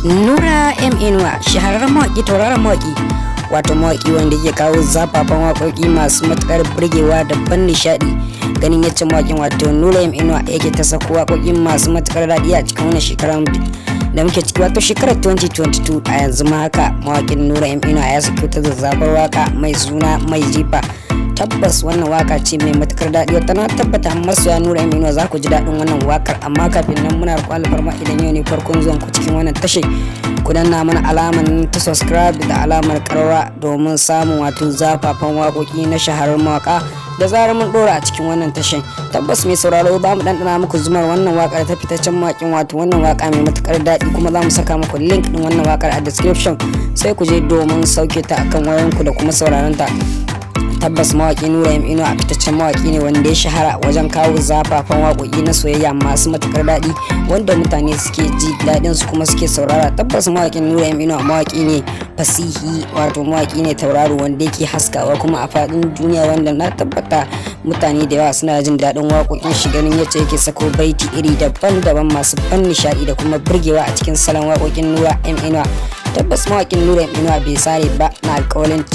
Nura M Inuwa, shahararren mawaƙi, tauraron mawaƙi, wato mawaƙi wanda yake kawo zafafan waƙoƙi masu matuƙar burgewa da ban nishaɗi. Ganin yacce mawaƙin, wato Nura M Inuwa, yake ta sako waƙoƙi masu matuƙar daɗi a cikin wannan shekarar da muke ciki, wato shekarar 2022. A yanzu ma haka mawaƙin Nura M Inuwa ya saki wata zazzafar waka mai suna "Mai Jifa". Tabbas wannan waka ce mai matukar daɗi, wata na tabbata masoya Nura M Inuwa za ku ji daɗin wannan wakar. Amma kafin nan, muna roƙon alfarma, idan yau ne farkon zuwan ku cikin wannan tashar, ku danna mana alamar ta subscribe da alamar ƙararrawa domin samun wato zafafan waƙoƙi na shahararrun mawaka da zarar mun ɗora a cikin wannan tashar. Tabbas mai sauraro, za mu ɗanɗana muku zumar wannan waƙar ta fitaccen mawaƙin, wato wannan waƙa mai matukar daɗi, kuma za mu saka muku link ɗin wannan waƙar a description, sai ku je domin sauke ta akan wayanku da kuma sauraron ta. Tabbas mawaƙi Nura M Inuwa a fitaccen mawaƙi ne wanda ya shahara wajen kawo zafafan waƙoƙi na soyayya masu matuƙar daɗi, wanda mutane suke ji daɗin su kuma suke saurara. Tabbas mawaƙin Nura M Inuwa mawaƙi ne fasihi, wato mawaƙi ne tauraro wanda yake haskawa kuma a faɗin duniya, wanda na tabbata mutane da yawa suna jin daɗin waƙoƙin shi, ganin yacce yake sako baiti iri daban-daban masu ban nishaɗi da kuma burgewa a cikin salon waƙoƙin Nura M Inuwa. Tabbas mawaƙin Nura M Inuwa bai sare ba na alƙawalin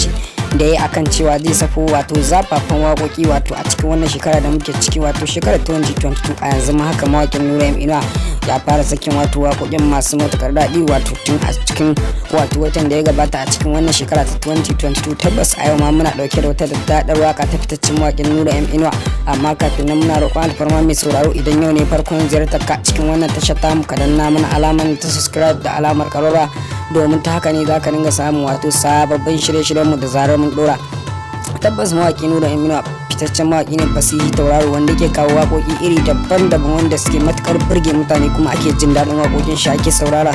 da ya akan cewa zai sako wato zafafan waƙoƙi, wato a cikin wannan shekara da muke ciki, wato shekarar 2022. A yanzu ma haka mawaƙin Nura M Inuwa ya fara sakin wato waƙoƙin masu matuƙar daɗi, wato tun a cikin wato watan da ya gabata a cikin wannan shekara ta 2022. Tabbas a yau ma muna ɗauke da wata daɗaɗɗar waka ta fitaccen mawaƙin Nura M Inuwa. Amma kafin nan, muna roƙon alfarma, mai sauraro, idan yau ne farkon ziyartar ka cikin wannan tashar tamu, ka danna mana alamar ta subscribe da alamar ƙararrawa, domin ta haka ne za ka dinga samun wato sababbin shirye-shiryenmu da zarar mun dora. Tabbas mawaƙi Nura M Inuwa fitaccen mawaƙi ne fasihi, tauraro wanda ke kawo waƙoƙi iri daban-daban wanda suke matukar burge mutane, kuma ake jin daɗin waƙoƙin shi ake saurara.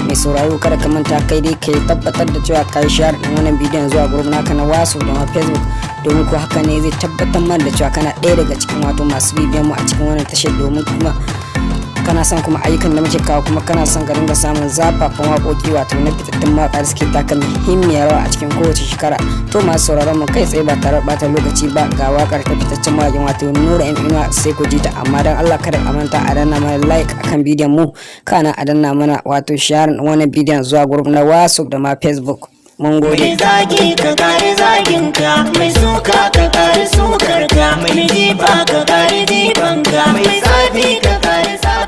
Mai sauraro, kada ka manta, kai dai ka tabbatar da cewa ka yi share ɗin wannan bidiyon zuwa group naka na WhatsApp da ma Facebook, domin ko haka ne zai tabbatar mana da cewa kana ɗaya daga cikin wato masu bibiyan mu a cikin wannan tashar, domin kuma kana son kuma ayyukan da muke kawo, kuma kana son ka dinga samun zafafan waƙoƙi, wato na fitattun mawaƙa da suke taka muhimmiyar rawa a cikin kowace shekara. To masu sauraron mu, kai tsaye ba tare bata lokaci ba, ga waƙar ta fitaccen mawaƙin, wato Nura M Inuwa, sai ku ji ta. Amma dan Allah kada a manta a danna mana like akan bidiyon mu, kana a danna mana wato share wannan bidiyon zuwa group na WhatsApp da ma Facebook. Mun gode. Mai zagi ka kare zaginka, mai suka ka kare sukarka, mai jifa ka kare jifanka, mai tsafi ka kare tsafi.